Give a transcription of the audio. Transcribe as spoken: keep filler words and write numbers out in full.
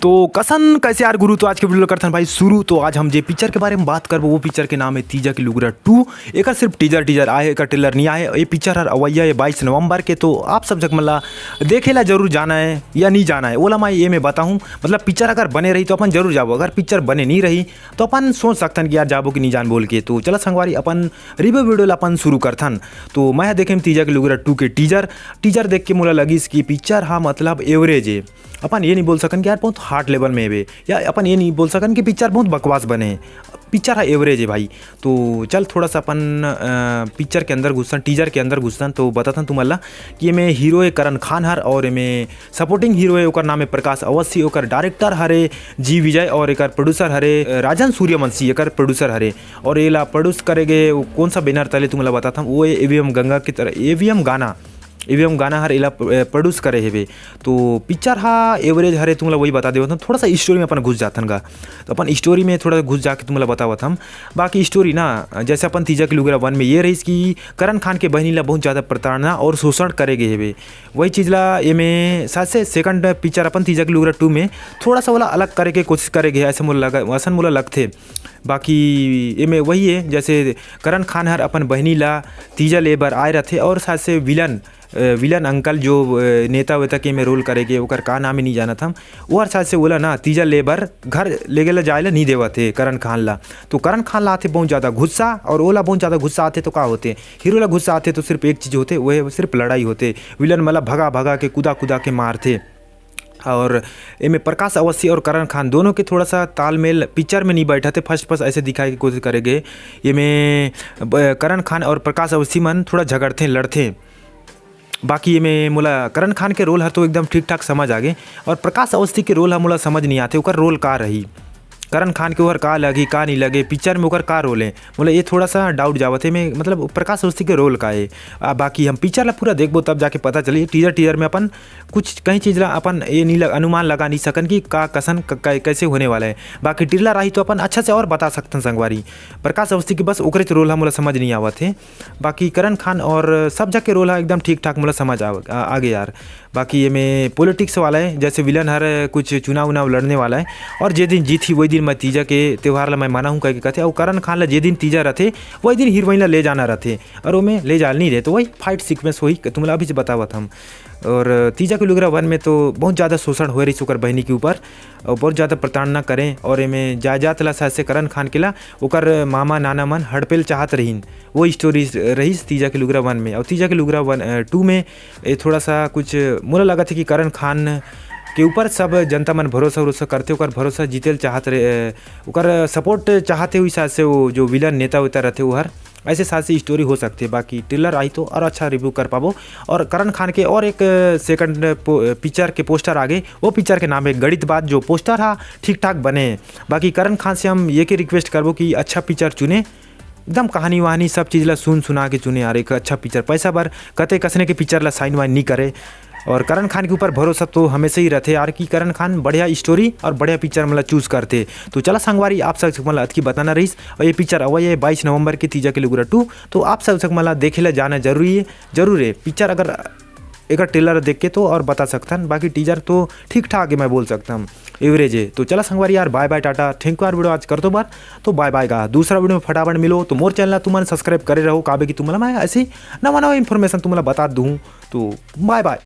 तो कसन कैसे यार गुरु, तो आज के video ल करथन भाई शुरू। तो आज हम जे पिक्चर के बारे में बात करबो, वो पिक्चर के नाम है तीजा के लुगरा टू। एकर सिर्फ टीजर, टीजर आए, एकर ट्रेलर नहीं आए। ये पिक्चर हर अवैया है बाईस नवंबर के, तो आप सब झक मन ला देखे ला जरूर जाना है या नहीं जाना है, ओला मैं ये में बताहूँ। मतलब पिक्चर अगर बने रही तो अपन जरूर जाबो, अगर पिक्चर बने नहीं रही तो अपन सोच सकथन कि यार जाबो कि नहीं जान बोल के। तो चला संगवारी, अपन रिव्यू वीडियो ला अपन शुरू करथन। तो मैं देखे तीजा के लुगरा टू के टीजर, टीजर देख के मोला लगिस कि पिक्चर हा मतलब एवरेज है। अपन ये नहीं बोल सकन कि यार बहुत हार्ड लेवल में हेबे, या अपन ये नहीं बोल सकन कि पिक्चर बहुत बकवास बने हे। पिक्चर हा एवरेज है भाई। तो चल थोड़ा सा अपन अ, पिक्चर के अंदर घुसन, टीजर के अंदर घुसन, तो बताथन तुमन ला कि एमे हीरो है करण खान हर, और एमे सपोर्टिंग हीरो है, ओकर नाम है प्रकाश अवस्थी, ओकर डायरेक्टर हरे जी विजय, और एकर प्रोड्यूसर हरे अ, राजन सूर्यवंशी, एकर प्रोड्यूसर हरे। और एला प्रोड्यूस करे गे वो कौन सा बैनर तले तुमन ला बताथन, वो है एवीएम गंगा की तरह, एवीएम गाना, एवीएम गाना हर एला प्रोड्यूस करे हेबे। तो पिक्चर हा एवरेज हरे, तुमन ला वही बता देवत हन। थोड़ा सा स्टोरी में अपन घुस जाथन गा, तो अपन स्टोरी में थोड़ा घुस जाके तुमन ला बतावत हम। बाकी स्टोरी ना, जैसे अपन तीजा के लुगरा वन में ये रहीस कि करण खान के बहनी ला बहुत ज़्यादा प्रताड़ना और शोषण करे गे हेबे, वही चीज़ ला एमे शायद से सेकंड पिक्चर अपन तीजा के लुगरा टू में थोड़ा सा वाला अलग करे के कोशिश करे गे हे, ऐसे मोला लगा, ऐसन मोला लगथे। बाकी एमे वही है, जैसे करण खान हर अपन बहनी ला तीजा ले बर आए रथे और शायद से विलन, अ, विलन अंकल जो अ, नेता वेता के एमे रोल करे गे, ओकर का नाम है नहीं जानत हम, वो हर शायद से ओला ना तीजा ले बर घर ले गेला जाए ला नहीं देवत हे करण खान ला। तो करण खान ला आथे बहुत ज़्यादा गुस्सा, और ओला बहुत ज़्यादा गुस्सा आथे तो का होथे, हीरो ला गुस्सा आथे तो सिर्फ एक चीज़ होथे, वो है सिर्फ लड़ाई होथे। विलन मतलब भगा भगा के, कुदा कुदा के मारथे। और एमे प्रकाश अवस्थी और करण खान दोनों के थोड़ा सा तालमेल पिक्चर में नहीं बैठा थे, फर्स्ट फर्स्ट ऐसे दिखाए के कोशिश करे गे। एमे ब- करण खान और प्रकाश अवस्थी मन थोड़ा झगड़थे, लड़थे। बाकी एमे मोला करण खान के रोल हर तो एकदम ठीक ठाक समझ आ गे, और प्रकाश अवस्थी के रोल हर मोला समझ नहीं आथे, ओकर रोल का रही, करण खान के ओहर का लगी, का नहीं लगे, पिक्चर में ओकर का रोल है, मोला ये थोड़ा सा डाउट जावत है। मैं मतलब प्रकाश अवस्थी के रोल का है। आ, बाकी हम पिक्चर ला पूरा देखबो तब जाके पता चली। टीजर, टीजर में अपन कुछ कहीं चीज़ ला अपन ये नहीं लग, अनुमान लगा नहीं सकन कि का कसन क- कै- कैसे होने वाला है। बाकी ट्रेलर आही तो अपन अच्छा से और बता सकथन संगवारी। प्रकाश अवस्थी के बस ओकरे रोल हा मोला समझ नहीं आवत है। बाकी करण खान और सब जग के रोल हा एकदम ठीक ठाक मोला समझ आ, आ, आ गे यार। बाकी एमे पॉलिटिक्स वाला है, जैसे विलन हर कुछ चुनाव उनाव लड़ने वाला है, और जे दिन जीत ही वही दिन मैं तीजा के त्यौहार ला मैं मनाहूँ कह के कहथे। और करण खान ला जे दिन तीजा रहथे वही दिन हीरोइन ला ले जाना रहथे, और ओमे ले जाल नहीं रहे, तो वही फाइट सीक्वेंस होही, तुमला अभी से बतावत हम। और तीजा के लुगरा वन में तो बहुत ज़्यादा शोषण होए रहिस ओकर बहनी के ऊपर, और बहुत ज़्यादा प्रताड़ना करें, और एमे जायदाद ला शायद से करण खान के ला ओकर मामा नाना मन हड़पेल चाहत रहिन। वो स्टोरी रहिस तीजा के लुगरा वन में। और तीजा के लुगरा वन, अ, टू में ये थोड़ा सा कुछ मोला लगत है कि करण खान के ऊपर सब जनता मन भरोसा उरोसा करथे, ओकर भरोसा जीते ल चाहत रहे, अ, ओकर सपोर्ट चाहते हुए शायद से वो जो विलन नेता वेता रहथे वो हर ऐसे शायद से स्टोरी हो सकथे। बाकी ट्रेलर आई तो और अच्छा रिव्यू कर पाबो। और करण खान के और एक सेकंड पिक्चर के पोस्टर आ गे, वो पिक्चर के नाम है गणित बात, जो पोस्टर हा ठीक ठाक बने। बाकी करण खान से हम ये के रिक्वेस्ट करबो कि अच्छा पिक्चर चुने, एकदम कहानी वहानी सब चीज़ ला सुन सुना के चुने यार, एक अच्छा पिक्चर। पैसा बर कते कसने के पिक्चर ला साइन वाइन नहीं करे। और करण खान के ऊपर भरोसा तो हमेशा ही रहथे यार कि करण खान बढ़िया स्टोरी और बढ़िया पिक्चर मतलब चूज करथे। तो चला संगवारी, आप सब मन ला अतकी बताना रहिस। और ये पिक्चर अवई है बाईस नवंबर के, तीजा के लुगरा टू। तो आप सब मन ला देखे ला जाना जरूरी है, जरूर है। पिक्चर अगर एकर ट्रेलर देख के तो और बता सकथन, बाकी टीजर तो ठीक ठाक है मैं बोल सकता हूँ, एवरेज है। तो चला संगवारी यार, बाय बाय टाटा, thank you यार वीडियो आज कर दो बार। तो बाय बाय का दूसरा वीडियो में फटाफट मिलो। तो मोर चैनल ला तुमन सब्सक्राइब करे रहो, काबे कि तुमला मैं ऐसी नवा नवा इन्फॉर्मेशन तुमला बता दूँ। तो बाय बाय।